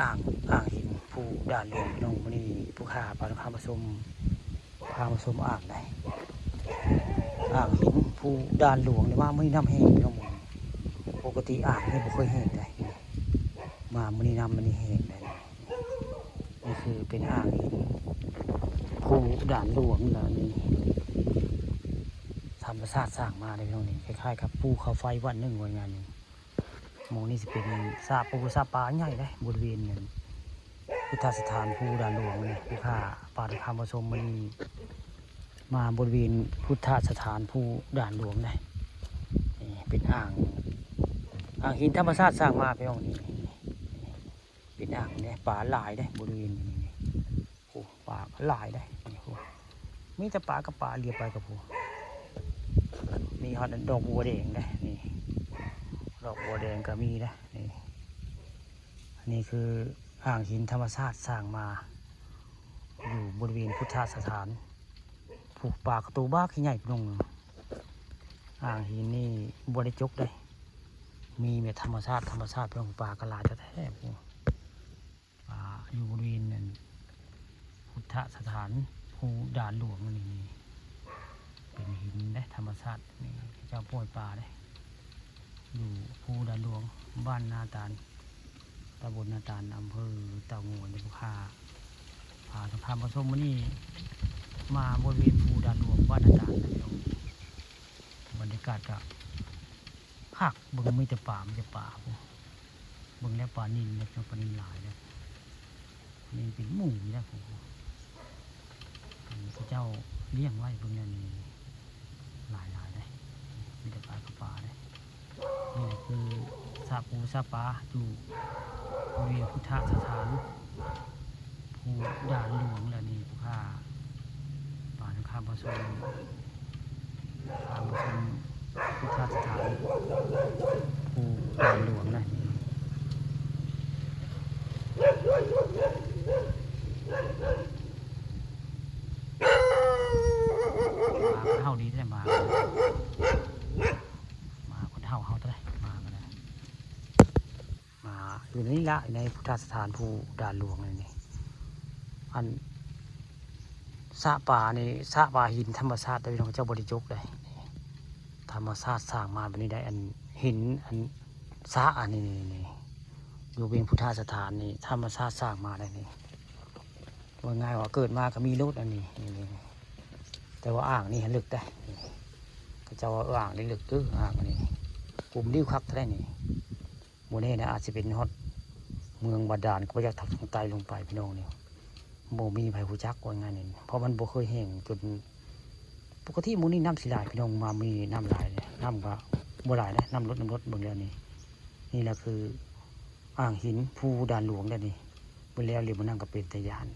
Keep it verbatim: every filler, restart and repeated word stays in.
อ่าง อ่างหินภูด่านหลวงพี่น้อง มื้อนี้ผู้ข้าปาคำผสม พามาชมอ่างได้ อ่างหินภูด่านหลวงนี่มามื้อนี้น้ำแห้งพี่น้อง ปกติอ่างนี่บ่เคยแห้งได้ มามื้อนี้น้ำมันนี่แห้งได้ นี่คือเป็นอ่างหินภูด่านหลวงแล้วนี่ ธรรมชาติสร้างมาได้พี่น้อง นี่คล้ายๆกับภูเขาไฟวันหนึ่งวันงานหนึ่ง หม่องนี้สิเป็นสระปูสระปลาใหญ่เด้ บริเวณนั้นพุทธสถานภูด่านหลวงนี่ ผู้ข้าปาคำผสมมื้อนี้มาบริเวณพุทธสถานภูด่านหลวงเด้ นี่เป็นอ่าง อ่างหินธรรมชาติสร้างมาพี่น้อง นี่เป็นอ่างเนี่ย ปลาหลายเด้ บริเวณนี้ นี่ โอ้ ปลาก็หลายเด้ นี่ โอ้ มีแต่ปลากับปลา เลียไปกับผู้ มีฮอดดอกบัวแดงเด้ นี่ ดอกบัวแดงก็มีเด้ นี่ อันนี้คืออ่างหินธรรมชาติสร้างมา อยู่บริเวณพุทธสถาน ผูกปลากระตูบักใหญ่พี่น้อง อ่างหินนี่บ่ได้จกได้ มีแบบธรรมชาติ ธรรมชาติพี่น้อง ปลาก็หลายแท้ๆ ปลาอยู่บริเวณนั้นพุทธสถานภูด่านหลวงนี่ เป็นหินเด้ ธรรมชาติ นี่เจ้าปล่อยปลาเด้ อยู่ภูด่านหลวง บ้านนาตาล ตำบลนาตาล อำเภอเต่างอย นี่ผู้ข้าพาท่านผู้ชมมื้อนี้มาบริเวณภูด่านหลวง บ้านนาตาลนะพี่น้อง บรรยากาศก็คัก เบิ่งมีแต่ปลา มีแต่ปลา เบิ่งแล้วปลานิลนะ ปลานิลหลายแล้ว นี่เป็นหมู่นี่แหละ ผม อันนี้เขาเจ้าเลี้ยงไว้เบิ่งแนวนี้ หลายหลายได้ มีแต่ปลากับปลาได้ นี่แหละคือสระปูสระปลาอยู่บริเวณพุทธสถานภูด่านหลวงแล้วนี่ ผู้ข้าปาคำผสม พามาชมพุทธสถานภูด่านหลวงนะ หมาก็เห่าดีแท้ หมา หมาก็เห่า เห่าแท้ หมาก็ได้ มาอยู่ในนี้ละ อยู่ในพุทธสถานภูด่านหลวงเลยนี่ อันสระปลานี่ สระปลาหินธรรมชาติเด้อพี่น้อง เจ้าบ่ได้จกได้ ธรรมชาติสร้างมาแบบนี้ได้ อันหิน อันสระอันนี้นี่ นี่ อยู่เป็นพุทธสถานนี่ ธรรมชาติสร้างมาได้นี่ ว่าง่ายว่าเกิดมาก็มีรถอันนี้ นี่ นี่ แต่ว่าอ่างนี่ลึกได้ นี่ เขาเจ้าว่าอ่างนี่ลึกเด้อ อ่างอันนี้ กลุ่มริ้วคักเท่าใดนี่ บ่แน่นะ อาจสิเป็นฮอดเมืองบาดาล ก็บ่อยากทักทางใต้ลงไปพี่น้องนี่ บ่มีไผรู้จักว่าง่ายนี่ เพราะมันบ่เคยแห้งจน ปกติมื้อนี้น้ำสิหลายพี่น้อง มามื้อนี้น้ำหลายเลย น้ำก็บ่หลายนะ น้ำลด น้ำลด เบิ่งแล้วนี่ นี่แหละคืออ่างหินภูด่านหลวงแล้วนี่ เบิ่งแล้วเรียกว่านั่งก็เป็นตาย้าน